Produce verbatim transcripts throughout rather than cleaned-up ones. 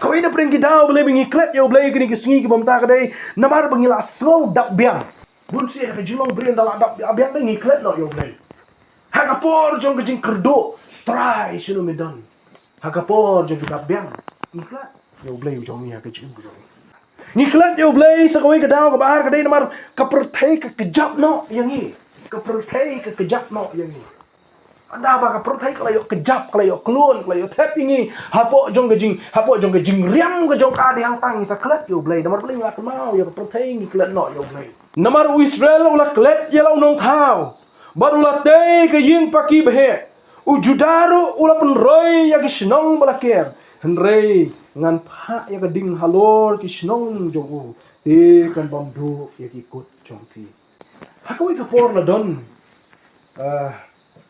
Kaei na pdeng ki daw ba lei ba ngi klet ïa U Blei kine ki sngi kiba mynta ka dei, namar ba ngi la sngew dap biang. Bun sien ha ka jinglong briew ynda la dap biang dei ngi klet noh ïa U Blei. Ha ka por jong ka jingkyrduh, Trai shano me don? Ha ka por jong ka dap biang, ngi klet ïa U Blei u jong ngi ha ka jingim ka jong ngi. Ngi klet ïa U Blei sa kawei ka daw kaba ar ka dei namar ka pyrthei ka kjap noh ïa ngi. Ka pyrthei ka kjap noh ïa ngi. Ynda ba ka pyrthei ka la ïoh kjap, ka la ïoh klun, ka la ïoh thep ïa ngi. Hapoh jong ka jing, hapoh jong ka jingriam ka jong ka dei hangta ngi sa klet ïa U Blei. Namar balei ngi la kynmaw ïa ka pyrthei ngi klet noh ïa U Blei. Namar u Israel u la klet ïa la u nongthaw. Bad u la tei ka ïing paki ba heh. U Juda ruh u la pynroi ïa ki shnong ba la ker. Hynrei ngan phah ïa ka ding halor ki shnong jong u. Te kan bam duh ïa ki kut jong ki. Ha kawei ka por la don, ah,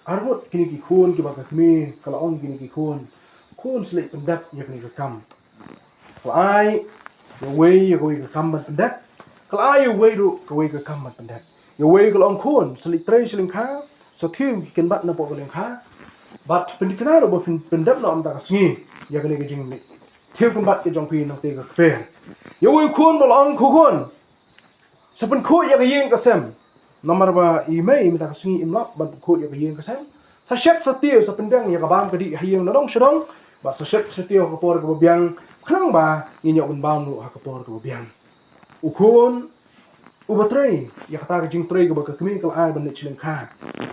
arngut kine ki khun kiba ka kmie ka la ong kine ki khun, khun, sa leit pyndep ïa kane ka kam. Ka la ai ïa uwei ïa kawei ka kam ban pyndep. Ka la ai ïa uwei ruh kawei ka kam ban pyndep. Ïa uwei ka la ong, khun, sa leit trei sha lyngkha, sa thiew ki kynbat napoh ka lyngkha. Bad pynthikna ruh ba pyn-, pyndep noh mynta ka sngi ïa kane ka jing, thiew kynbat ka jong phi nangta ka kper. Ïa uwei u khun ba la ong, khun, sa pynkhuid ïa ka ïing ka sem. Namar ba i mei mynta ka sngi im lah ban pynkhuid ïa ka ïing ka sem. Sa shet sa tiew, sa pyndeng ïa ka bam ka dih ha ïing na dong sha dong. Bad sa shet sa tiew ha ka por kaba biang, khnang ba ngin ïoh ban bam ruh ha ka por kaba biang. U khun uba trei ïa kata ka jingtrei kaba ka kmie ka la ai ban leit sha lyngkha,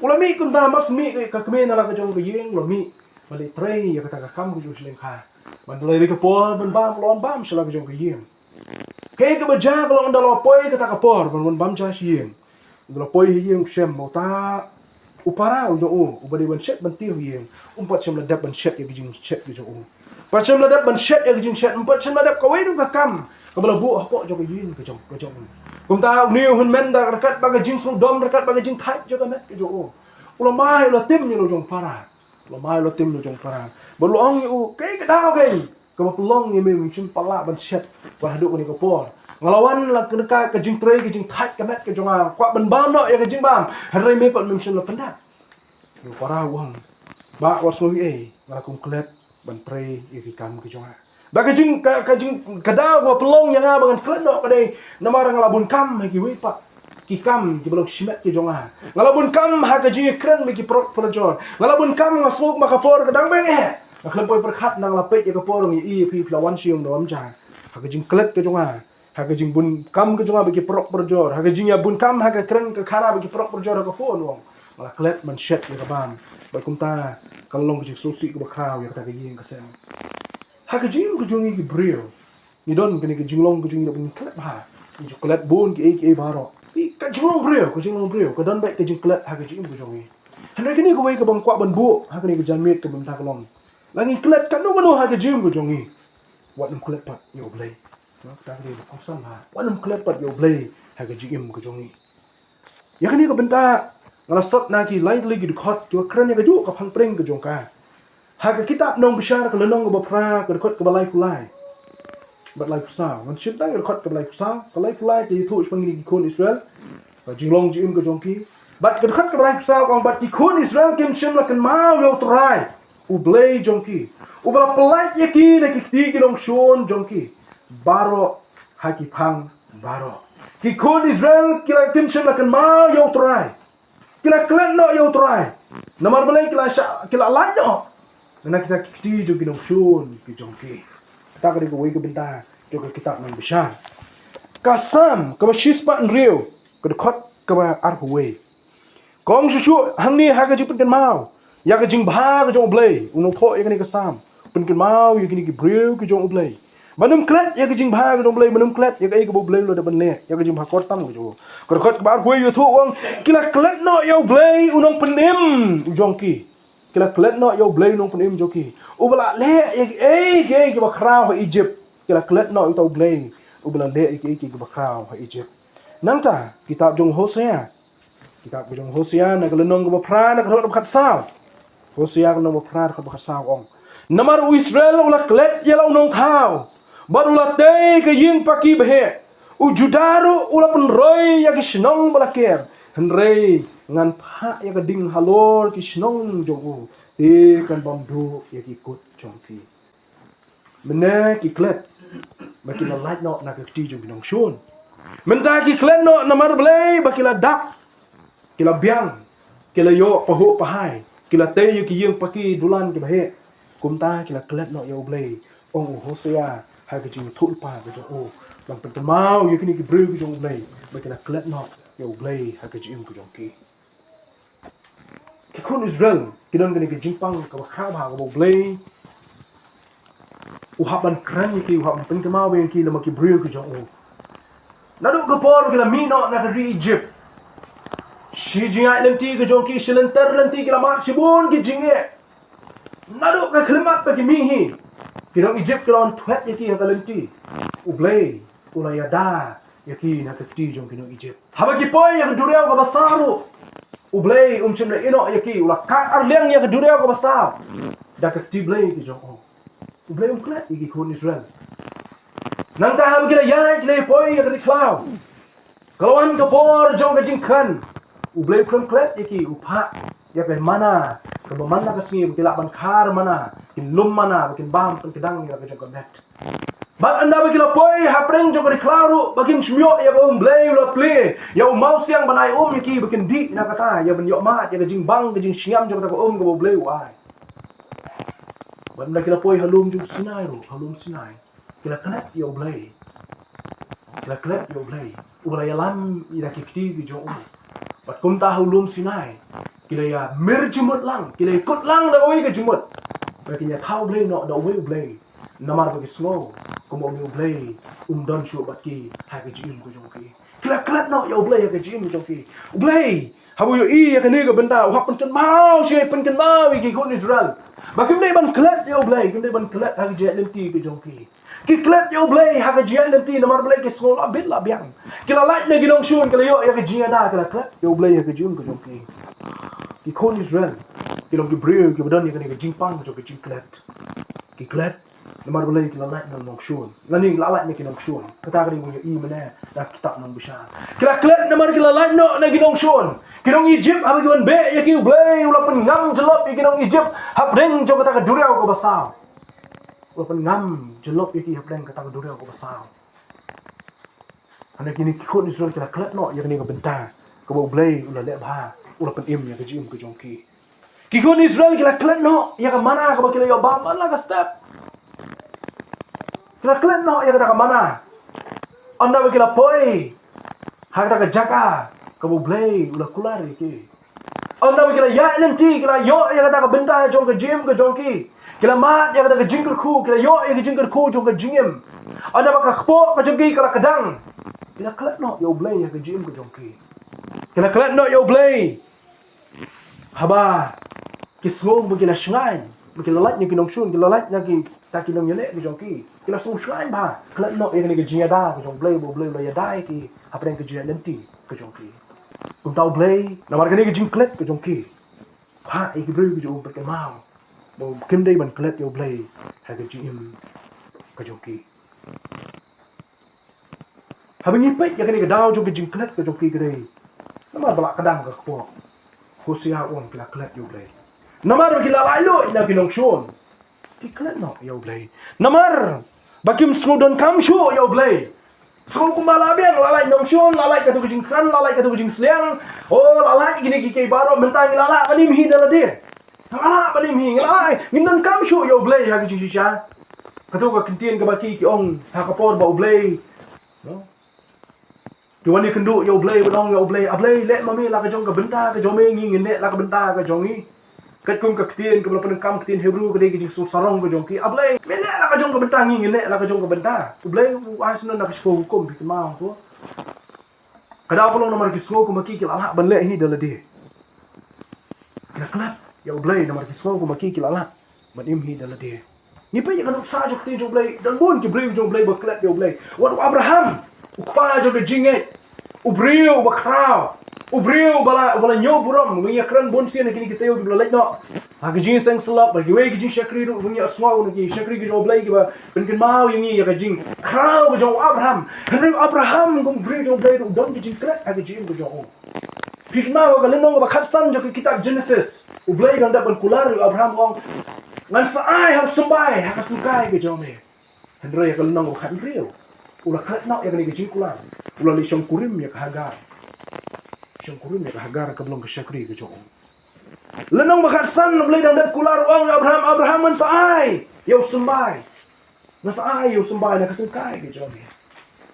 u la mih kumta, mar shu mih ka kmie na la ka jong ka ïing, u la mih ban leit trei ïa kata ka kam ka jong sha lyngkha. Ban leit ka por ban bam, u la wan bam sha la ka jong ka ïing. Kaei kaba jia ka long, ynda la poi kata ka por ban wan bam ja sha ïing, ynda la poi ha ïing, u shem ba uta u para u jong u uba dei ban shet ban tiew ha ïing, um pat shym la dep ban shet ïa ka jingshet ka jong u. Pat shym la dep ban shet ïa ka jingshet, um pat shym la dep kawei ruh ka kam kaba la buh hapoh jong ka ïing ka jong, ka jong u. Kumta une u hynmen, da ryngkat bad ka jingsngewdom, ryngkat bad ka jingthait jong ka met ka jong u, u la mai, u la tim ïa la u jong para. U la mai, u la tim ïa la u jong para. Bad u la ong ïa u, kaei ka daw keiñ kaba pynlong ïa me, mem shym pat lah ban shet bad haduh kane ka por? Nga la wan la ka, ka jingtrei, ka jingthait ka met ka jong nga, kwah ban bam noh ïa ka jingbam, hynrei me pat mem shym la pyndep. Ïa u para u ong, bah, wat sngew ei ei, nga la kum klet ban trei ïa ki kam ki jong nga. Ba ka jing, ka, ka jing, ka daw kaba pynlong ïa nga ba ngan klet noh ka dei namar nga la bun kam ha kiwei pat ki kam kiba long shimet ki jong nga. Nga la bun kam ha ka jingïakren bad ki paralok parajor. Nga la bun kam, nga sngew ba ka por ka dang beh eh. Nga khlem poi pyrkhat, nang la peit ïa ka por, nga ïohi ïa phi, phi la wan sha ïing da ym ja. Ha ka jingklet ka jong nga, ha ka jingbun kam ka jong nga bad ki paralok parajor, ha ka jingïabun kam ha ka kren ka khana bad ki paralok parajor ha ka phone, u ong, nga la klet ban shet ïa ka bam. Bad kumta ka la long ka jingsngewsih kaba khraw ïa kata ka ïing ka sem. Ha ka jingim ka jong ngi ki briew, ngi don kane ka jinglong ka jong ngi da ba ngi klet bha. Ngi ju klet bun kiei kiei baroh. Ka jinglong briew, ka jinglong briew ka don beit ka jingklet ha ka jingim ka jong ngi. Hynrei kane kawei kaba nga kwah ban buh ha kane ka janmiet kaba mynta ka long, la ngi klet kano kano ha ka jingim ka jong ngi, wat nym klet pat ïa U Blei. Kata ka dei kaba kongsan bha, wat nym klet pat ïa U Blei ha ka jingim ka jong ngi. Ïa kane ka bynta nga la sot na ki lai tylli ki dkhot kiba kren ïa kajuh ka phang pyrshah ka jong ka. Ha ka kitab Nongbishar ka lynnong kaba phra, ka dkhot kaba laiphew lai bad laiphew saw. Ngan shim tang ka dkhot kaba laiphew saw. Ka laiphew lai ka ïathuh shaphang kine ki khun Israel, ka jinglong jingim ka jong ki. Bad ka dkhot kaba laiphew saw ka ong, bad ki khun Israel kim shym la kynmaw ïa U Trai U Blei jong ki, uba la pyllait ïa ki na ki kti ki nongshun jong ki baroh ha ki phang baroh. Ki khun Israel ki la, kim shym la kynmaw ïa U Trai. Ki la klet noh ïa U Trai. Namar balei? Ki la shah, ki la lait noh na kita ki kti jong ki nongshun ki jong ki. Kata ka dei kawei ka bynta jong ka kitab Nongbishar. Ka Salm kaba shispah hynriew, ka dkhot kaba arphew wei. Ka ong shuh shuh hangne ha ka jingpynkynmaw ïa ka jingbha ka jong U Blei, u nongthoh ïa kane ka Salm u pynkynmaw ïa kine ki briew ki jong U Blei ba nym klet ïa ka jingbha ka jong U Blei, ba nym klet ïa kaei kaba U Blei u la dep ban leh, ïa ka jingbha kyrpang ka jong u. Ka dkhot kaba arphew wei ïathuh, u ong, ki la klet noh ïa U Blei u Nongpynim u jong ki. Ki la klet noh ïa U Blei u Nongpynim jong ki, uba la leh ïa kiei kiei kiba khraw ha Ijipt. Ki la klet noh ïa uta U Blei uba la leh ïa kiei kiei kiba khraw ha Ijipt. Nangta kitab jong Hosea, kitab jong Hosea na ka lynnong kaba phra, na ka dkhot kaba khatsaw. Hosea ka lynnong kaba phra, dkhot kaba khatsaw, ong, namar u Israel u la klet ïa la u nongthaw, bad u la tei ka ïing paki ba heh. U Judah ruh u la pynroi ïa ki shnong ba la ker, hynrei ngan phah ïa ka ding halor ki shnong jong u, te kan bam duh ïa ki kut jong ki. Mynne ki klet ba ki la lait noh na ka kti jong ki nongshun. Mynta ki klet noh namar balei? Ba ki la dap, ki la biang, ki la ïoh pahuh pahai, ki la tei ïa ki ïing paki dulan kiba heh. Kumta ki la klet noh ïa U Blei. Ong u Hosea ha ka jingïathuhlypa ka jong u, ban pynkynmaw ïa kine ki briew ki jong U Blei ba ki la klet noh ïa U Blei ha ka jingim ka jong ki. Ki khun Israel ki don kane ka jingpang kaba khraw bha kaba U Blei u hap ban kren ïa ki, u hap ban pynkynmaw ïa ki lem bad ki briew ki jong u. Naduh ka por ki la mih noh na ka ri Egypt, shi jingïaid lynti ka jong ki, shi lynter lynti, ki la mad shibun ki jingeh. Naduh ka khyllipmat ba ki mih hi, ki nong Egypt ki la wan thwet ïa ki ha ka lynti. U Blei u la ïada ïa ki na ka kti jong ki nong Egypt. Haba ki poi ïa ka duriaw kaba saw ruh, U Blei um shym la ïeh noh ïa ki, u la kah arliang ïa ka duriaw kaba saw da ka kti Blei ki jong u. U Blei um klet ïa ki khun Israel. Nangta haba ki la ïaid, ki la poi ïa ka ri khlaw, ka la wan ka por jong ka jingkhan. U Blei u khlem klet ïa ki, u phah ïa ka mana kaba man la ka sngi ba ki lah ban khar mana, kin lum mana, ba kin bam pynkdang ïa la ka jong ka met. Bad ynda ba ki la poi hapdeng jong ka ri khlaw ruh, ba kim shym ïoh ïa kaba U Blei u la plie, ïa u mawsiang ban ai um ïa ki ba kin dih na kata, ïa ban ïoh mad ïa ka jingbang ka jingsngiam jong kata ka um kaba U Blei u ai. Bad ynda ki la poi ha lum jong Sinai ruh, ha lum Sinai, ki la klet ïa U Blei. Ki la klet ïa U Blei uba la ïalam ïa ki kti ki jong u. Bad kumta ha u lum Sinai ki la ïa mir jingmut lang, ki la ïa kut lang da uwei ka jingmut ba kin ïa thaw blei noh da uwei U Blei. Namar ba ki sngew kumba une U Blei um don shuh bad ki ha ka jingim ka jong ki. Ki la klet noh ïa U Blei ha ka jingim ka jong ki. U Blei haba u ïohi ïa kane ka bynta, u hap pynkynmaw shi, pynkynmaw ïa ki khun Israel ba kim dei ban klet ïa U Blei, kim dei ban klet ha ka jingïaid lynti ka jong ki. Ki klet ïa U Blei ha ka jingïaid lynti namar balei? Ki sngew la bit la biang. Ki la lait na ki nongshun, ki la ïoh ïa ka jingïada, ki la klet ïa U Blei ha ka jingim ka jong ki. Ki khun Israel ki long ki briew kiba don ïa kane ka jingpang jong ka jingklet. Ki klet namar balei? Ki la lait na nongshun. Lane la lait na ki nongshun. Kata ka dei ba ngi ïohi mynne na ka kitab Nongbishar. Ki la klet namar ki la lait noh na ki nongshun. Ki nong Egypt haba ki wan beh ïa ki, U Blei u la pynngam jyllop ïa ki nong Egypt hapdeng jong kata ka duriaw kaba saw. U la pynngam jyllop ïa ki hapdeng kata ka duriaw kaba saw. Hynrei kine ki khun Israel ki la klet noh ïa kane ka bynta kaba U Blei u la leh bha, u la pynim ïa ka jingim ka jong ki. Ki khun Israel ki la klet noh ïa ka mana kaba ki la ïoh bam man la ka step. Ki la klet noh ïa kata ka mana. Ynda ba ki la poi ha kata ka jaka kaba U Blei u la kular ïa ki. Ynda ba ki la ïaid lynti, ki la ïoh ïa kata ka bynta jong ka jingim ka jong ki. Ki la mad ïa kata ka jingkyrkhu, ki la ïoh ïa ka jingkyrkhu jong ka jingim. Ynda ba ka kpoh ka jong ki ka la kdang, ki la klet noh ïa U Blei ha ka jingim ka jong ki. Ki la klet noh ïa U Blei haba ki sngew ba ki la shngaiñ, ba ki la lait na ki nongshun, ki la lait na kita ki nongïaleh ki jong ki. Ki la sngew shngaiñ bha, klet noh ïa kane ka jingïada ka jong U Blei, ba U Blei u la ïada ïa ki hapdeng ka jingïaid lynti ka jong ki. Kumta U Blei, namar kane ka jingklet ka jong ki, phah ïa ki briew ki jong u ban kynmaw ba kim dei ban klet ïa U Blei ha ka jingim ka jong ki. Haba ngi peit ïa kane ka daw jong ka jingklet ka jong ki, ka dei namar ba la kdang ka kpoh. Hosea u ong ki la klet ïa U Blei. Namar ba ki la lait luid na ki nongshun, ki klet noh ïa U Blei. Namar ba kim sngew donkam shuh ïa U Blei. Sngew kumba la biang, la lait nongshun, la lait katto ka jingkhan, la lait katto ka jingsliang. Oh, la lait kine kiei kiei baroh, mynta ngi la lah ban im hi da lade. Ngi la lah ban im hi, ngi la lah, ngim donkam shuh ïa U Blei ha ka jingshisha. Kato ka ktien kaba ki, ki ong ha ka por ba U Blei, no? Ki wan ïakynduh ïa U Blei, ban ong ïa U Blei, A Blei, leh ma me la ka jong ka bynta ka jong me, ngi ngin leh la ka bynta ka jong ngi. Katkum ka ktien kaba la pyndonkam, ktien Hebru, ka dei ka jingsngew sarong ka jong ki. A Blei, me leh la ka jong ka bynta, ngi ngin leh la ka jong ka bynta. U Blei u ai sngewbha na ka shiphew hukum, phi kynmaw to. Ka daw ka long namar ki sngew kumba ki, ki la lah ban leh hi da lade. Ki la klet ïa U Blei namar ki sngew kumba ki, ki la lah ban im hi da lade. Ngi peit ïa ka nuksa jong ka ktien jong U Blei, don bun ki briew jong U Blei ba klet ïa U Blei. Wat u Abraham, u kpa jong ka jingngeit, u briew uba khraw, u briew uba la, uba la ñiewburom, uba ngi ïakren bun sien ha kine ki taïew kiba la leit noh. Ha ka jingïaseng syllok bad kiwei ki jingshakri ruh, uba ngi ïohsngew na ki shakri ki jong U Blei kiba pynkynmaw ïa ngi ïa ka jingkhraw ka jong u Abraham. Hynrei u Abraham kum u briew jong U Blei ruh u don ka jingklet ha ka jingim ka jong u. Phi kynmaw ha ka lynnong kaba khatsan jong ka kitab Genesis, U Blei u dang dep ban kular ïa u Abraham, u ong, ngan sa ai ha u symbai ha ka syngkai ka jong me. Hynrei ïa ka lynnong ba khathynriew, u la klet noh ïa kane ka jingkular. U la leit shongkurim ïa ka Hagar. Shongkurim ïa ka Hagar kaba long ka shakri ka jong u. Lynnong ba khatsan, U Blei dang dep kular u ong ïa Abraham, Abraham, ngan sa ai ïa u symbai. Ngan sa ai ïa u symbai na ka syngkai ka jong me.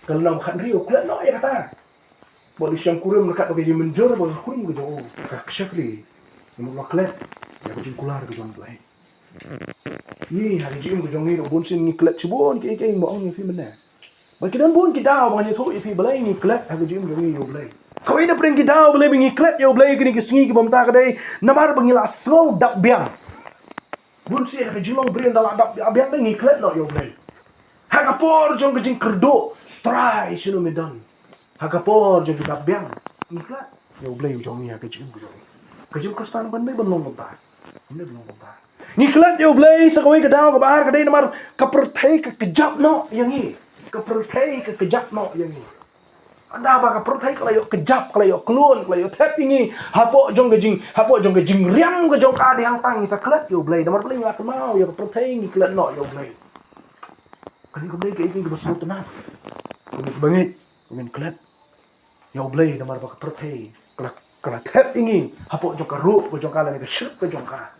Ka lynnong ba khathynriew, klet noh ïa kata. Bad u shongkurim ryngkat bad ka jingmynjur bad ka kurim ka jong u, ka shakri. Namar u la klet ïa ka jingkular ka jong U Blei. Ngi ha ka jingim ka jong ngi ruh bunsien ngi klet shibun kiei kiei ba ong ïa phi mynne. Bad ki don bun ki daw ba ngan ïathuh ïa phi balei ngi klet ha ka jingim jong ngi ïa U Blei. Kawei na pdeng ki daw balei ba ngi klet ïa U Blei kine ki sngi kiba mynta ka dei namar ba ngi la sngew dap biang. Bunsien ha ka jinglong briew ynda la dap biang, dei ngi klet noh ïa U Blei. Ha ka por jong ka jingkyrduh, Trai shano me don? Ha ka por jong ka dap biang, ngi klet ïa U Blei u jong ngi ha ka jingim ka jong ngi. Ka jingim Khristan kam dei ban long kumta. Kam dei ban long kumta. Ngi klet ïa U Blei sa kawei ka daw kaba ar ka dei namar ka pyrthei ka kjap noh ïa ngi. Ka pyrthei ka kjap noh ïa ngi. Haba ka pyrthei ka la ïoh kjap, ka la ïoh khlun, ka la ïoh thep ïa ngi hapoh jong ka jing, hapoh jong ka jingriam ka jong ka, dei hangta ngi sa klet ïa U Blei. Namar balei ngi la kynmaw ïa ka pyrthei, ngi klet noh ïa U Blei. Kane kam dei kaei kaei kaba sngewtynnat. Kane kaba ngeit, ngin klet ïa U Blei namar ba ka pyrthei ka la, ka la thep ïa ngi hapoh jong ka ruh ka jong ka lane ka shrip ka jong ka.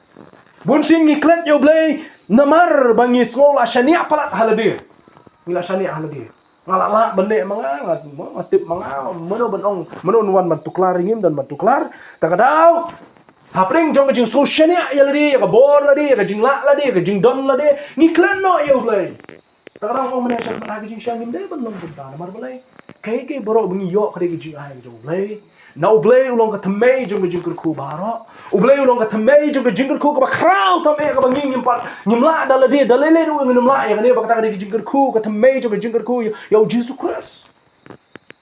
Bunsien ngi klet ïa U Blei namar ba ngi sngew la shaniah palat ha lade. Ngi la shaniah ha lade. Nga la lah ban leh ma nga, nga, nga tip ma nga, mano ban ong, mano un wan ban tuklar ïa ngi, ym don ban tuklar. Ta ka daw, hapdeng jong ka jingsngewshaniah ïa lade, ïa ka bor lade, ïa ka jinglah lade, ïa ka jingdon lade, ngi klet noh ïa U Blei. Ta ka daw ong mynne sha khmat ha ka jingshaniah, ngim dei ban long kumta, namar balei? Kaei kaei baroh ba ngi ïoh ka dei ka jingai ka jong U Blei. Na U Blei u long ka thymmei jong ka jingkyrkhu baroh. U Blei u long ka thymmei jong ka jingkyrkhu kaba khraw tam eh kaba ngi ngim pat, ngim lah da lade, da lei lei ruh ngim lah ïa kane, ba kata ka dei ka jingkyrkhu, ka thymmei jong ka jingkyrkhu ïa, ïa U Jisu Khrist.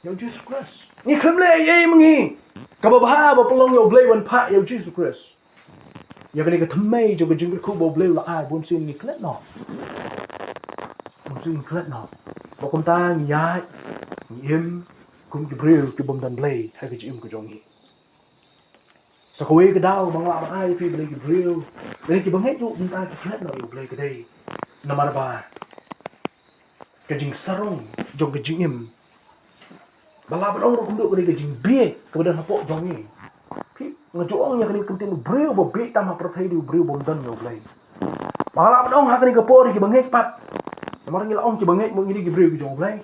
Ïa U Jisu Khrist. Ngi khlem leh ei ei ma ngi kaba bha ba pynlong ïa U Blei ban phah ïa U Jisu Khrist. Ïa kane ka thymmei jong ka jingkyrkhu ba U Blei u la ai, bunsien ngi klet noh. Bunsien ngi klet noh. Ba kumta ngi ïaid, ngi im kum ki briew ki bym don Blei ha ka jingim ka jong ngi. Sa kawei ka daw ba nga lah ban ai ïa phi balei ki briew, lane kiba ngeit ruh mynta ki klet noh ïa U Blei ka dei namar ba ka jingsarong jong ka jingim. Ba lah ban ong ruh kumjuh ka dei ka jingbieit kaba don hapoh jong ngi. Phi, nga ju ong ïa kane ka ktien, u briew ba bieit tam ha pyrthei dei u briew bym don ïa U Blei. Ba nga lah ban ong ha kane ka por ïa kiba ngeit pat. Namar ngi la ong kiba ngeit mo, ngi dei ki briew ki jong U Blei.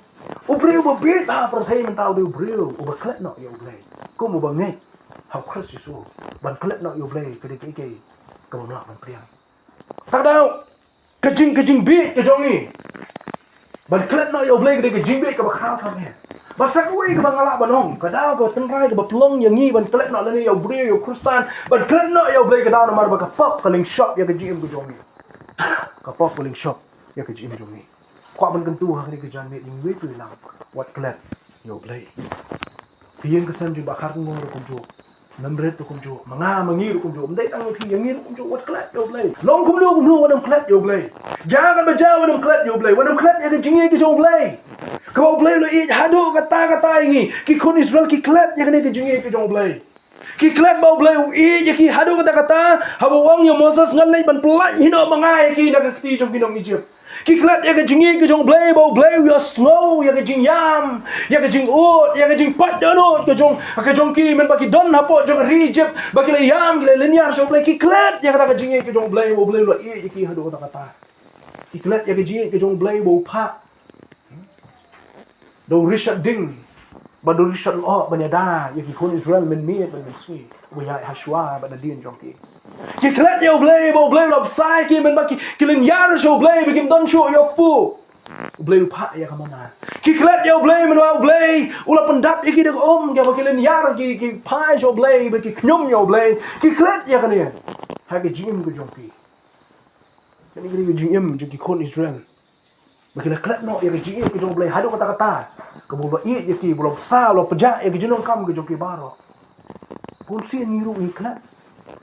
U briew ba bieit ha pyrthei mynta u dei u briew uba klet noh ïa U Blei. Kum uba ngeit ha U Khrist Jisu. Ban klet noh ïa U Blei ka dei kaei kaei kaba ym lah ban pdiang. Ta ka daw, ka jing, ka jingbieit ka jong ngi ban klet noh ïa U Blei ka dei ka jingbieit kaba khraw tam eh. Bad sa kawei kaba nga lah ban ong, ka daw kaba tynrai kaba pynlong ïa ngi ban klet noh lane ïa u briew, ïa u Khristan ban klet noh ïa U Blei, ka daw namar ba ka pop ka lyngshop ïa ka jingim ka jong ngi. Ka pop ka lyngshop ïa ka jingim jong ngi. Kwah ban kyntu ha kane ka janmiet ïa ngi, iwei pa iwei lang, wat klet ïa U Blei. Phi ïeng ka sem jong Bah Kharkongor ruh kumjuh, Nongrit ruh kumjuh, ma nga ma ngi ruh kumjuh, ym dei tang ïa phi, ïa ngi ruh kumjuh, wat klet ïa U Blei. Long kumno kumno wat nym klet ïa U Blei. Jia katba jia wat nym klet ïa U Blei, wat nym klet ïa ka jingïeit ka jong U Blei. Kaba U Blei u la ïeit haduh katta katta ïa ngi. Ki khun Israel ki klet ïa kane ka jingïeit ka jong U Blei. Ki klet ba U Blei u ïeit ïa ki haduh katta katta, haba u ong ïa u Moses, ngan leit ban pyllait hi noh ma nga ïa ki na ka kti jong ki nong Ijipt. Ki klet ïa ka jingïeit ka jong U Blei, ba U Blei u ïohsngew ïa ka jingïam, ïa ka jingud, ïa ka jingpait dohnud ka jong, ka jong ki mynba ki don hapoh jong ka ri Ijipt, ba ki la ïam, ki la lynñiar sha U Blei. Ki klet ïa kata ka jingïeit ka jong U Blei, ba U Blei u la ïeit ïa ki haduh katta katta. Ki klet ïa ka jingïeit ka jong U Blei ba u phah da u Richard Ding bad u Richard Lyoh ban ïada ïa ki khun Israel mynmiet bad mynsngi, uba ïaid ha shuwa bad nadien jong ki. Ki klet ïa U Blei ba U Blei u la bsa ïa ki mynba ki, ki lynñiar sha U Blei ba kim don shuh ïa u kpu. U Blei u phah ïa ka manna. Ki klet ïa U Blei mynba U Blei u la pyndap ïa ki da ka um, ïa ba ki lynñiar, ki, ki phai sha U Blei, ba ki khñium ïa U Blei. Ki klet ïa kane ha ka jingim ka jong ki. Kane ka dei ka jingim jong ki khun Israel. Ba ki la klet noh ïa ka jingïeit ka jong U Blei haduh katta katta, kaba u la ïeit ïa ki, ba u la bsa, u la pynjah ïa ka jingdonkam ka jong ki baroh. Bunsien ngi ruh ngi klet.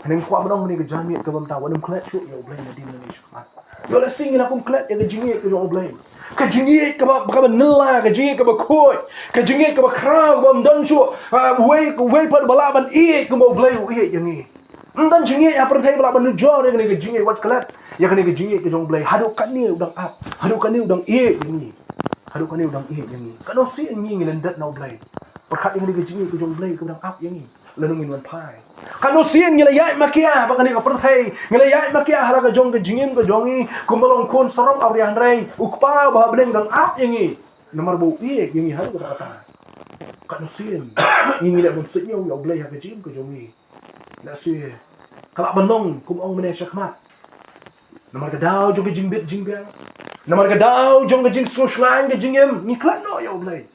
Hynrei nga kwah ban ong kane ka janmiet kaba mynta, wat nym klet shuh ïa U Blei nadien nangne shakhmat. Ïoh lehse ngi la kum klet ïa ka jingïeit ka jong U Blei. Ka jingïeit kaba, kaba nylla, ka jingïeit kaba khuid, ka jingïeit kaba khraw, kaba ym don shuh, ah, uwei, uwei pat ba lah ban ïeit kumba U Blei u ïeit ïa ngi. Ym don jingïeit ha pyrthei ba lah ban nujor ïa kane ka jingïeit, wat klet. ïa kane ka jingïeit ka jong U Blei. Haduh katne u dang ap, haduh katne u dang ïeit ïa ngi. Haduh katne u dang ïeit ïa ngi. Katno sien ngi ngi lyndet na U Blei. Pyrkhat ïa kane ka jingïeit ka jong U Blei kaba dang ap ïa ngi. Lano ngin wan phai. Katno sien ngi la ïaid makia bad kane ka pyrthei, ngi la ïaid makia ha la ka jong ka jingim ka jong ngi, kumba long khun sarong awria hynrei U Kpa uba ha bneng u dang ap ïa ngi. Namar ba u ïeit ïa ngi haduh katta katta. Katno sien ngi ngi leh ban sngewthuh ïa U Blei ha ka jingim ka jong ngi. Lehse ka lah ban long kum ong mynne shakhmat. Namar ka daw jong ka jingbit jingbiang, namar ka daw jong ka jingsngewshngaiñ ka jingim, ngi klet noh ïa U Blei.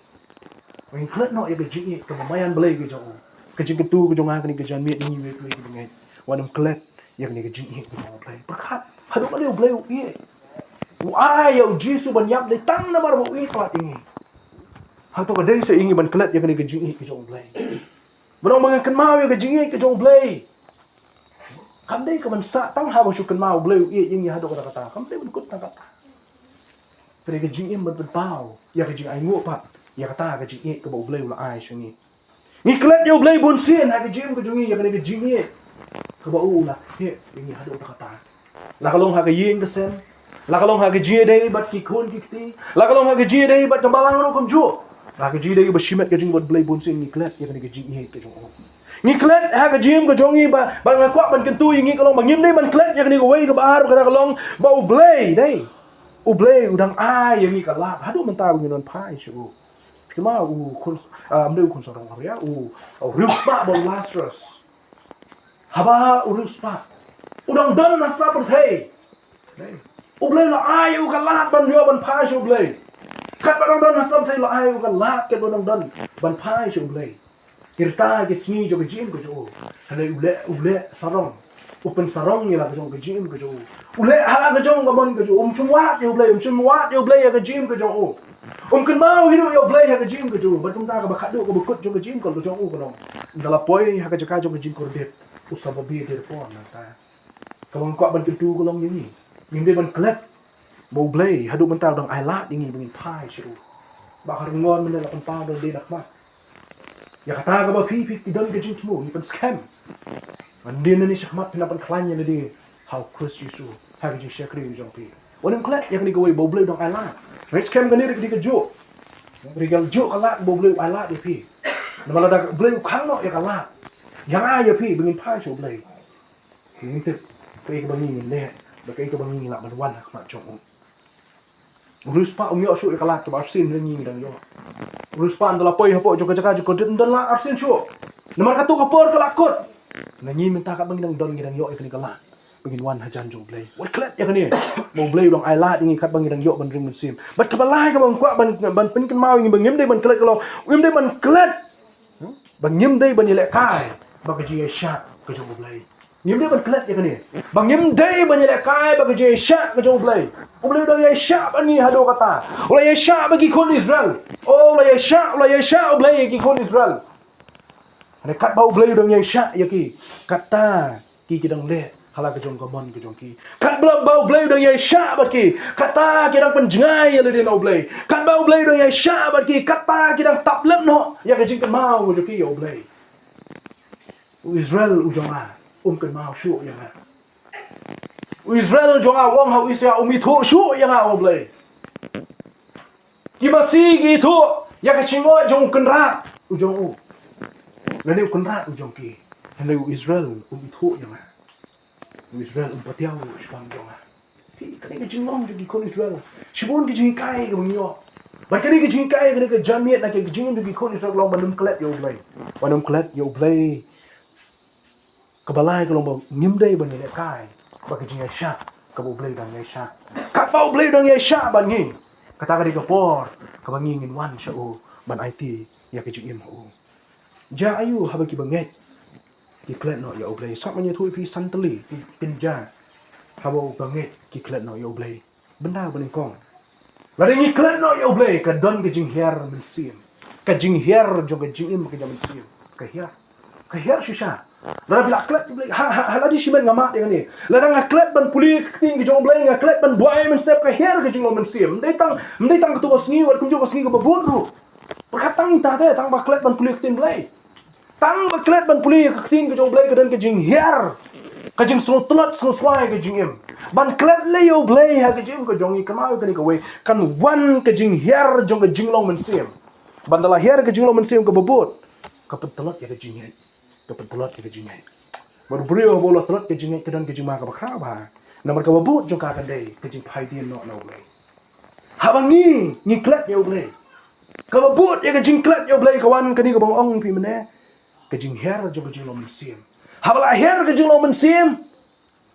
Ngi klet noh ïa ka jingïeit kaba maïan Blei ka jong u. Ka jingkyntu ka jong nga kane ka janmiet, ngi wei wei kiba ngeit, wat nym klet ïa kane ka jingïeit ka jong U Blei. Pyrkhat, haduh katne U Blei u ïeit. U ai ïa U Jisu ban ïap dei tang namar ba u ïeit palat ïa ngi. Hato ka dei sa ïa ngi ban klet ïa kane ka jingïeit ka jong U Blei? Ba dang ba ngan kynmaw ïa ka jingïeit ka jong U Blei. Kam dei ka ban sah tang haba shu kynmaw U Blei u ïeit ïa ngi haduh katta katta. Kam dei ban kut tang katta. Ka dei ka jingim ban pynpaw ïa ka jingainguh pat ïa kata ka jingïeit kaba U Blei u la ai sha ngi. Ngi klet ïa U Blei bunsien ha ka jingim ka jong ngi ïa kane ka jingïeit kaba u la heh ïa ngi haduh katta katta. La ka long ha ka ïing ka sem, la ka long ha ka jingïadei bad ki khun ki kti, la ka long ha ka jingïadei bad ka balang ruh kumjuh. La ka jingïadei ba shimet ka jong ngi bad U Blei, bunsien ngi klet ïa kane ka jingïeit ka jong u. Ngi klet ha ka jingim ka jong ngi ba, ba nga kwah ban kyntu ïa ngi ka long ba ngim dei ban klet ïa kane kawei kaba ar, kata ka long ba U Blei dei, U Blei u dang ai ïa ngi ka lad haduh mynta ba ngin wan phai sha u. Kynmaw u khun, ah, ym dei u khun sarong awria, u, u riewspah ba u Lasarus. Haba u riewspah u dang don ha sla pyrthei, U Blei u la ai ïa u ka lad ban ïoh ban phai sha U Blei. Katba u dang don ha sla pyrthei u la ai ïa u ka lad katba u dang don ban phai sha U Blei. Ki rta ki sngi jong ka jingim ka jong u, hynrei u leh, u leh sarong. U pynsarong ïa la ka jong ka jingim ka jong u. U leh ha la ka jong ka mon ka jong u. Um shym wad ïa U Blei, um shym wad ïa U Blei ha ka jingim ka jong u. Um kynmaw hi ruh ïa U Blei ha ka jingim ka jong u. Bad kumta kaba khatduh kaba kut jong ka jingim ka jong u ka long, ynda la poi ha ka jaka jong ka jingkordit, u sa babe dei por nangta. Kaba nga kwah ban kyntu ka long ïa ngi, ngim dei ban klet ba U Blei haduh mynta u dang ai lad ïa ngi ba ngin phai sha u. Bah Kharngor mynne la pynpaw da lade na khmat. Ïa kata kaba phi, phi ki don ka jingthmu, ngi pynskhem. Hadien nangne shakhmat phin nang pynkhlaiñ ïa lade ha U Khrist Jisu ha ka jingshakri ka jong phi. Wat nym klet ïa kane kawei ba U Blei u dang ai lad. Ngi skhem kane ruh ka dei kajuh. Ka dei kajuh ka lad ba U Blei u ai lad ïa phi. Namar lada U Blei u khang noh ïa ka lad ïa nga ïa phi ba ngin phai sha U Blei, ngim tip kaei kaba ngi ngin leh bad kaei kaba ngi lah ban wan ha khmat jong u. U riewspah um ïoh shuh ïa ka lad kaba arsien lane ngi ngi dang ïoh. U riewspah ynda la poi hapoh jong ka jaka jingkordit ym don lad arsien shuh. Namar katto ka por ka la kut. Na ngi mynta katba ngi dang don ngi dang ïoh ïa kane ka lad ba ngin wan hajan jong U Blei. Wat klet ïa kane ba U Blei u dang ai lad ïa ngi katba ngi dang ïoh ban ring mynsiem. Bad kaba lai kaba nga kwah ban, ban pynkynmaw ïa ngi ba ngim dei ban klet ka long, ngim dei ban klet ba ngim dei ban ïalehkai bad ka jingïaishah ka jong U Blei. Ngim dei ban klet ïa kane. Ba ngim dei ban ïalehkai bad ka jingïaishah ka jong U Blei. U Blei u dang ïaishah bad ngi haduh katta. U la ïaishah bad ki khun Israel. Oh, u la ïaishah, u la ïaishah U Blei ïa ki khun Israel. Hynrei katba U Blei u dang ïaishah ïa ki, kata ki, ki dang leh ha la ka jong ka mon ka jong ki. Katba U Blei u dang ïaishah bad ki, kata ki dang pynjngai ïa lade na U Blei. Katba U Blei u dang ïaishah bad ki, kata ki dang tap lem noh ïa ka jingkynmaw ka jong ki ïa U Blei. U Israel u jong nga um kynmaw shuh ïa nga. U Israel u jong nga, u ong ha u Isaïah, um ithuh shuh ïa nga, ong U Blei. Ki masi ki ithuh ïa ka jingngeit jong u kynrad u jong u, lane u kynrad u jong ki. Hynrei u Israel um ithuh ïa nga. U Israel um patiaw shaphang jong nga. Phi, kane ka jinglong jong ki khun Israel. Shibun ki jinghikai kaba ngi ïoh. Bad kane ka jinghikai, kane ka janmiet na ka jingim jong ki khun Israel ka long ban ym klet ïa U Blei. Ban ym klet ïa U Blei. Kaba lai ka long ba ngim dei ban ïalehkai bad ka jingïaishah kaba U Blei u dang ïaishah. Katba U Blei u dang ïaishah bad ngi, kata ka dei ka por kaba ngi ngin wan sha u ban aiti ïa ka jingim ha u. Jia aïu haba kiba ngeit ki klet noh ïa U Blei? Sngap, ngan ïathuh ïa phi san tylli ki pynjia haba u ba ngeit ki klet noh ïa U Blei. Bynta ba nyngkong, lada ngi klet noh ïa U Blei, ka don ka jinghiar mynsiem. Ka jinghiar jong ka jingim ka jong mynsiem ka hiar. Ka hiar shisha. Lada phi la klet ïa U Blei, ha, ha, ha lade shimet nga mad ïa kane. Lada nga klet ban pule ïa ka ktien ka jong U Blei, nga klet ban duwai mynstep, ka hiar ka jinglong mynsiem. Ym dei tang, ym dei tang katto ka sngi, wat kumjuh ka sngi kaba bud ruh. Pyrkhat tang ita te, tang ba klet ban pule ïa ka ktien Blei. Tang ba klet ban pule ïa ka ktien ka jong U Blei ka don ka jinghiar. Ka jingsngewtlot sngewswai ka jingim. Ban klet leh ïa U Blei ha ka jingim ka jong ngi, kynmaw ïa kane kawei. Kan wan ka jinghiar jong ka jinglong mynsiem. Ban da la hiar ka jinglong mynsiem kaba bud, ka pyntlot ïa ka jingngeit. Ka pyntlot ïa ka jingngeit. Bad u briew haba u la tlot ka jingngeit ka don ka jingma kaba khraw bha. Namar kaba bud jong ka kan dei ka jingphaidien noh na U Blei. Haba ngi, ngi klet ïa U Blei, kaba bud ïa ka jingklet ïa U Blei ka wan kane kaba nga ong ïa phi mynne. Ka jinghiar jong ka jinglong mynsiem. Haba la hiar ka jinglong mynsiem,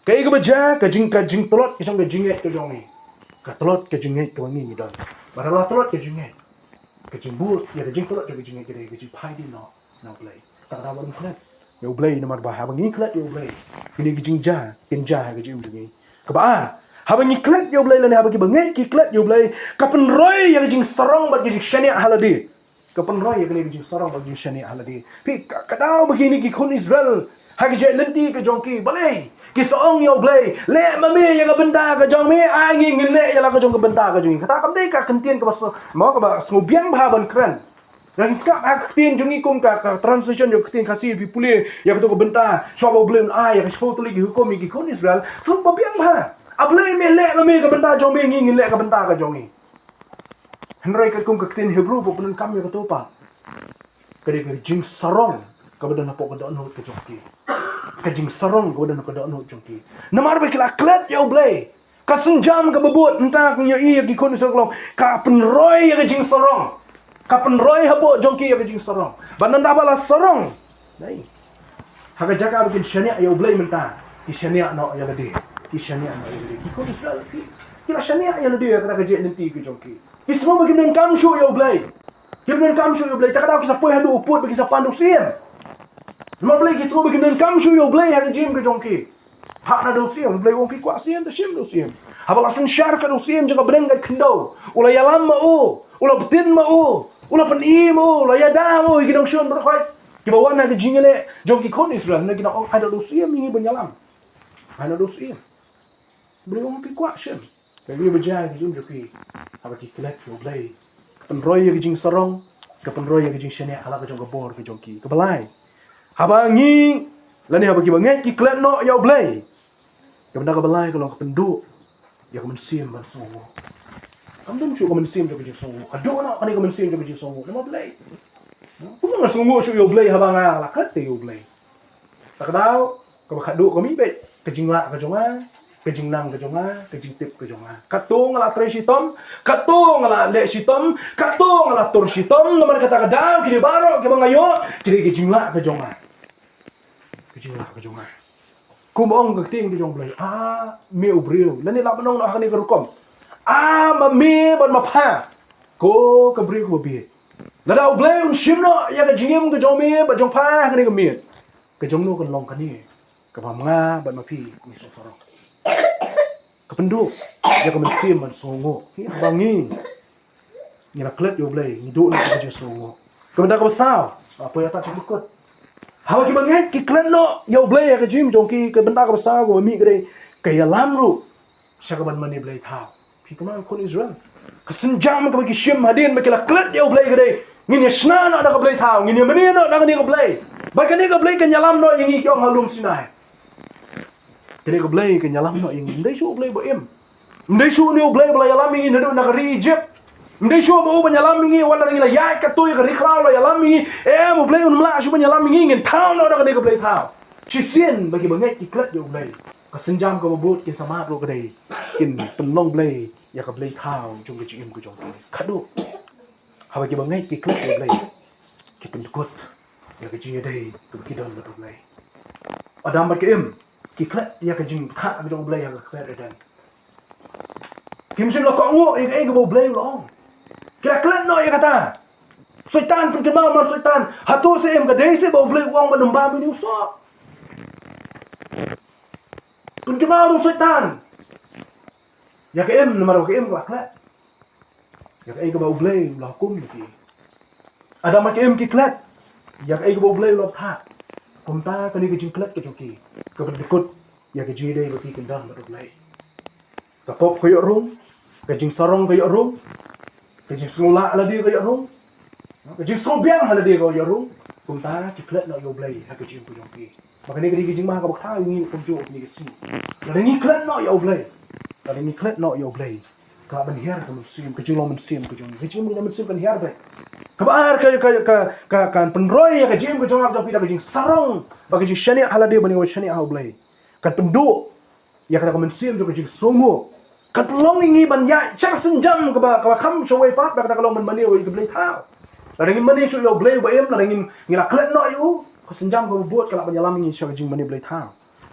kaei kaba jia, ka jing, ka jingtlot ka jong ka jingngeit ka jong ngi. Ka tlot ka jingngeit kaba ngi ngi don. Bad haba la tlot ka jingngeit, ka jingbud ïa ka jingtlot jong ka jingngeit ka dei ka jingphaidien noh na U Blei. Tang da ban klet ïa U Blei namar ba haba ngi klet ïa U Blei, kine ki jingjia kin jia ha ka jingim jong ngi. Kaba ar, haba ngi klet ïa U Blei lane haba kiba ngeit ki klet ïa U Blei, ka pynroi ïa ka jingsarong bad ka jingshaniah ha lade. Ka pynroi ïa kane ka jingsarong bad ka jingshaniah ha lade. Phi, ka, ka daw ba kine ki khun Israel, ha ka jingïaid lynti ka jong ki, balei ki sa ong ïa U Blei, leh ma me ïa ka bynta ka jong me, ai ngi ngin leh ïa la ka jong ka bynta ka jong ngi. Kata kam dei ka kyntien kaba sngew, mo, kaba sngewbiang bha ban kren. Ngan skhem ha ka ktien jong ngi kum ka, ka translation jong ka ktien Khasi, phi pule ïa kato ka bynta, shuwa ba U Blei un ai ïa ka shiphew tylli ki hukum ïa ki khun Israel. Sngewbiang bha. A Blei, me leh ma me ka bynta jong me, ngi ngin leh ka bynta ka jong ngi. Hynrei katkum ka ktien Hebru ba pyndonkam ïa kato pat, ka dei ka jingsarong kaba don hapoh ka dohnud ka jong ki. Ka jingsarong kaba don hapoh ka dohnud jong ki. Namar ba ki la klet ïa U Blei. Ka sienjam kaba bud, mynta ka ïa i ïa ki khun Israel ka long, ka pynroi ïa ka jingsarong. Ka pynroi hapoh jong ki ïa ka jingsarong. Bad nangta ba la sarong, dei, ha ka jaka ba kin shaniah ïa U Blei mynta, ki shaniah noh ïa lade. Ki shaniah noh ïa lade. Ki khun Israel ki, ki la shaniah ïa lade ha kata ka jingïaid lynti ka jong ki. Ki sngew ba kim donkam shuh ïa U Blei. Kim donkam shuh ïa U Blei. Te ka daw ki sa poi haduh u pud ba ki sa pan da u syiem. Namar balei? Ki sngew ba kim donkam shuh ïa U Blei ha ka jingim ka jong ki. Phah na da u syiem, U Blei u ong phi kwah syiem, te shim da u syiem. Haba la synshar ka da u syiem jong ka bneng ka khyndew, u la ïalam ma u, u la btin ma u, u la pyni ma u, u la ïada ma u ïa ki nongshun baroh khoit kiba wan ha ka jingïaleh jong ki khun Israel. Hynrei ki nang ong, ai da u syiem ïa ngi ban ïalam. Ai da u syiem. U Blei u ong phi kwah shim. Ka ngi ba jia ki jingim jong ki. Haba ki klet ïa U Blei, ka pynroi ïa ka jingsarong, ka pynroi ïa ka jingshaniah ha la ka jong ka bor ka jong ki. Kaba lai, haba ngi, lane haba kiba ngeit ki klet noh ïa U Blei, ka bynta kaba lai ka long ka pynduh ïa ka mynsiem ban sngewnguh. Kam don shuh ka mynsiem jong ka jingsngewnguh. Ka duh noh kane ka mynsiem jong ka jingsngewnguh. Namar balei? Kumno ngan sngewnguh shuh ïa U Blei haba nga la klet ïa U Blei? Te ka daw kaba khatduh ka mih beit, ka jinglah ka jong nga, ka jingnang ka jong nga, ka jingtip ka jong nga. Katto nga la trei shitom, katto nga la leh shitom, katto nga la tur shitom. Namar kata ka daw kine baroh kiba nga ïoh, ki dei ka jinglah ka jong nga. Ka jinglah ka jong nga. Kumba ong ka ktien ka jong U Blei, a me u briew, lane lah ban ong noh ha kane ka rukom, a ma me bad ma pha, ko ka briew kaba bieit. Lada U Blei un shim noh ïa ka jingim ka jong me bad jong pha ha kane ka miet, ka jong no kan long kane kaba ma nga bad ma phi ngi sngewsarong? Ka pynduh ïa ka mynsiem ban sngewnguh. Haba ngi, ngi la klet ïa U Blei, ngi duh noh ka jingsngewnguh. Ka bynta kaba saw, la poi ïa ta sha bakut. Haba kiba ngeit ki klet noh ïa U Blei ha ka jingim jong ki, ka bynta kaba saw kaba mih ka dei ka ïalam ruh sha kaban mane blei thaw. Phi kynmaw ïa ki khun Israel, ka sienjam kaba ki shim hadien ba ki la klet ïa U Blei ka dei, ngin ïa shna noh da ka blei thaw, ngin ïa mane noh da kane ka blei. Ba kane ka blei kan ïalam noh ïa ngi, ki ong, ha lum Sinai. Kane ka blei kan ïalam noh ïa ngi. Ym dei shuh U Blei ba im. Ym dei shuh une U Blei ba la ïalam ïa ngi naduh na ka ri Egypt. Ym dei shuh ba u ban ïalam ïa ngi wat la ngi la ïaid katto ïa ka ri khraw, la ïalam ïa ngi. Em, U Blei um lah shuh ban ïalam ïa ngi, ngin thaw noh da kane ka blei thaw. Shisien ba kiba ngeit ki klet ïa U Blei, ka sienjam kaba bud kin sa mad ruh ka dei, kin pynlong blei ïa ka blei thaw jong ka jingim ka jong ki. Khatduh, haba kiba ngeit ki klet ïa U Blei, ki pyndkut ïa ka jingïadei kaba ki don bad U Blei. Adam bad ka Im ki klet ïa ka jingthoh ka jong U Blei ha ka kper Eden. Kim shym la kohnguh ïa kaei kaba U Blei u la ong. Ki la klet noh ïa kata. Soitan, pynkynmaw mar Soitan, hato seh Im, ka dei seh ba U Blei u ong ban ym bam ïa une u soh? Pynkynmaw mar Soitan ïa ka Im, namar ba ka Im ka la klet ïa kaei kaba U Blei u la hukum ïa ki. Adam bad ka Im ki klet ïa kaei kaba U Blei u la pynthah. Kumta kane ka jingklet ka jong ki ka pyndkut ïa ka jingïadei ba ki kin don bad U Blei. Ka pop ka ïoh rung, ka jingsarong ka ïoh rung, ka jingsngewlah ha lade ka ïoh rung, ka jingsngewbiang ha lade ka ïoh rung. Kumta ki klet noh ïa U Blei ha ka jingim ka jong ki. Ba kane ka dei ka jingma kaba kata ïa ngi kumjuh ha kane ka sngi. Lada ngi klet noh ïa U Blei. Lada ngi klet noh ïa U Blei. Ka lah ban hiar ka mynsiem, ka jinglong mynsiem ka jong ngi. Ka jingim ka mynsiem kan hiar beit. Kaba ar ka, ka, ka, ka, kan pynroi ïa ka jingim ka jong nga jong phi da ka jingsarong. Ba ka jingshaniah ha lade ban ïa shaniah ha U Blei. Kan pynduh ïa kata ka mynsiem jong ka jingsngew. Kan pynlong ïa ngi ban ïaid sha ka sienjam kaba, kaba kham shawei pat, ba kata ka long ban mane ïa U Blei thaw. Lada ngim mane shuh ïa U Blei uba im, lada ngim, ngi la klet noh ïa u, ka sienjam kaba bud ka lah ban ïalam ïa ngi sha ka jingmane U Blei thaw.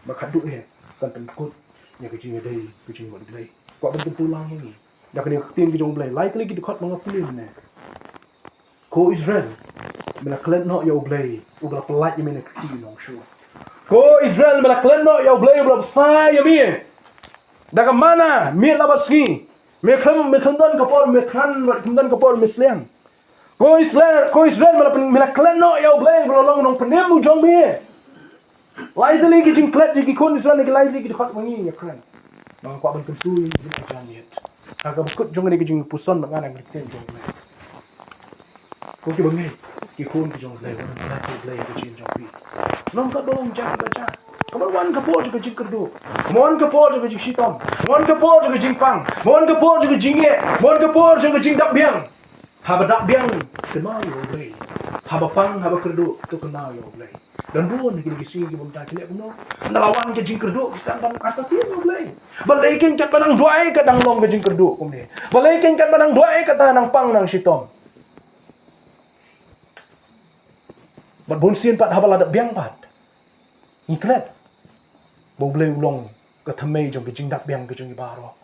Ba khatduh eh, kan pynkut ïa ka jingïadei, ka jingïoh U Blei. Kwah ban kyntu lang ïa ngi da kane ka ktien ka jong U Blei. Lai tylli ki dkhot ba nga pule mynne. Ko Israel, me la klet noh ïa U Blei uba la pyllait ïa me na ka kti nongshun. Ko Israel, me la klet noh ïa U Blei uba la bsa ïa me da ka manna miet la bad sngi. Me khlem, me khlem don ka por me khlaiñ, khlem don ka por me sliang. Ko Israel, ko Israel, me la pyn-, me la klet noh ïa U Blei uba la long nongpynim u jong me. Lai tylli ki jingklet jong ki khun Israel, ki lai tylli ki dkhot ba ngi ïa kren. Ba nga kwah ban kyntu ïa ngi ha kane ka janmiet. Ha kaba kut jong kane ka jingpuson ba nga nang kren jong U Blei. Ko ki bangeit, ki khun ki jong U Blei, wan klet U Blei ha ka jingim jong phi. Long katba long, jia katba jia. Kam wan ka por jong ka jingkyrduh. Kam wan ka por jong ka jingshitom. Kam wan ka por jong ka jingpang. Kam wan ka por jong ka jingeh. Kam wan ka por jong ka jingdap biang. Haba dap biang, kynmaw ïa U Blei. Haba pang, haba kyrduh, to kynmaw ïa U Blei. Don bun ki, ki sngi ki bynta ki leh kumno. Ynda la wan ka jingkyrduh, ki sdang ban artatien ïa U Blei. Balei kein katba nang duwai ka dang long ka jingkyrduh kumne. Balei kein katba nang duwai kata nang pang nang shitom. Bad bunsien pat haba la dap biang pat, ngi klet ba U Blei u long ka thymmei jong ka jingdap biang ka jong ngi baroh.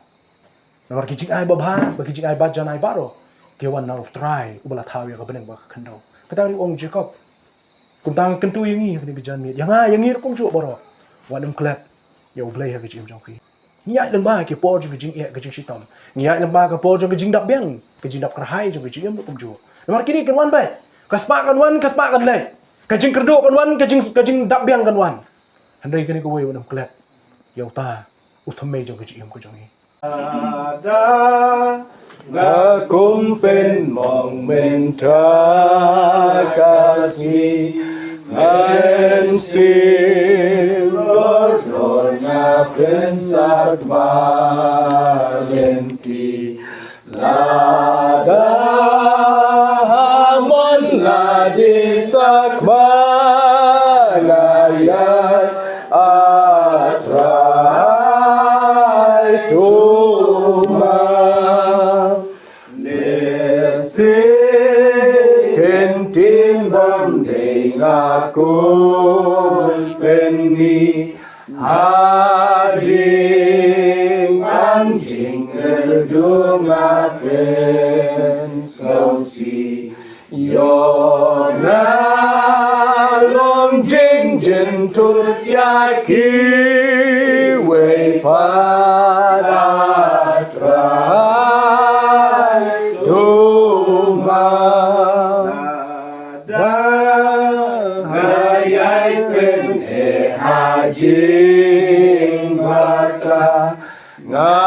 Namar ki jingai babha bad ki jingai bajanai baroh ki wan na U Trai uba la thaw ïa ka bneng bad ka khyndew. Kata ruh ong u Jakob. Kumta nga kyntu ïa ngi ha kane ka janmiet, ïa nga, ïa ngi ruh kumjuh baroh, wat nym klet ïa U Blei ha ka jingim jong phi. Ngi ïaid lyngba ki por jong ka jingeh, ka jingshitom. Ngi ïaid lyngba ka por jong ka jingdap biang, ka jingdap kyrhai jong ka jingim ruh kumjuh. Namar kine kan wan beit. Ka spah kan wan, ka spah kan leit. Ka jingkyrduh kan wan, ka jing, ka jingdap biang kan wan. Hynrei kane kawei, wat nym klet ïa uta u thymmei jong ka jingim ka jong ngi. Nga kum pynmong mynta ka sngi, mynsiem dor dor nga pynsakma lynti. Lada mon la dei sakma nga ïaid, A Trai, to ma. Lehse ktien bym dei nga kum pynmih ha jingim, jingkyrduh nga pynsngewsih. Ïoh nga long jingjynthut ïa kiwei pat, A Trai, to ma. Lada nga ïai pyneh ha jingbakla, nga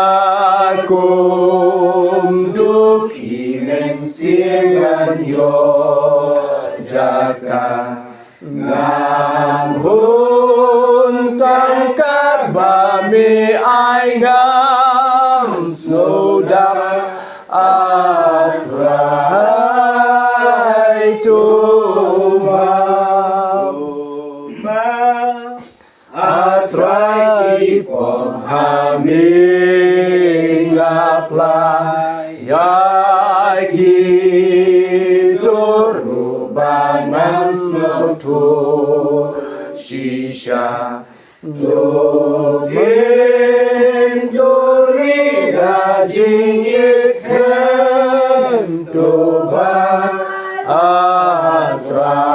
kum duk hi mynsiem, ngan ïoh jaka. Ngan hun tang katba me ai, ngan sngewdap, A Trai, to ma. A Trai, ki pom ha me nga pla ïa ki, to ruh ba ngan sngewthuh shisha. To kin, to ri da jingïeit, to ba, A Trai.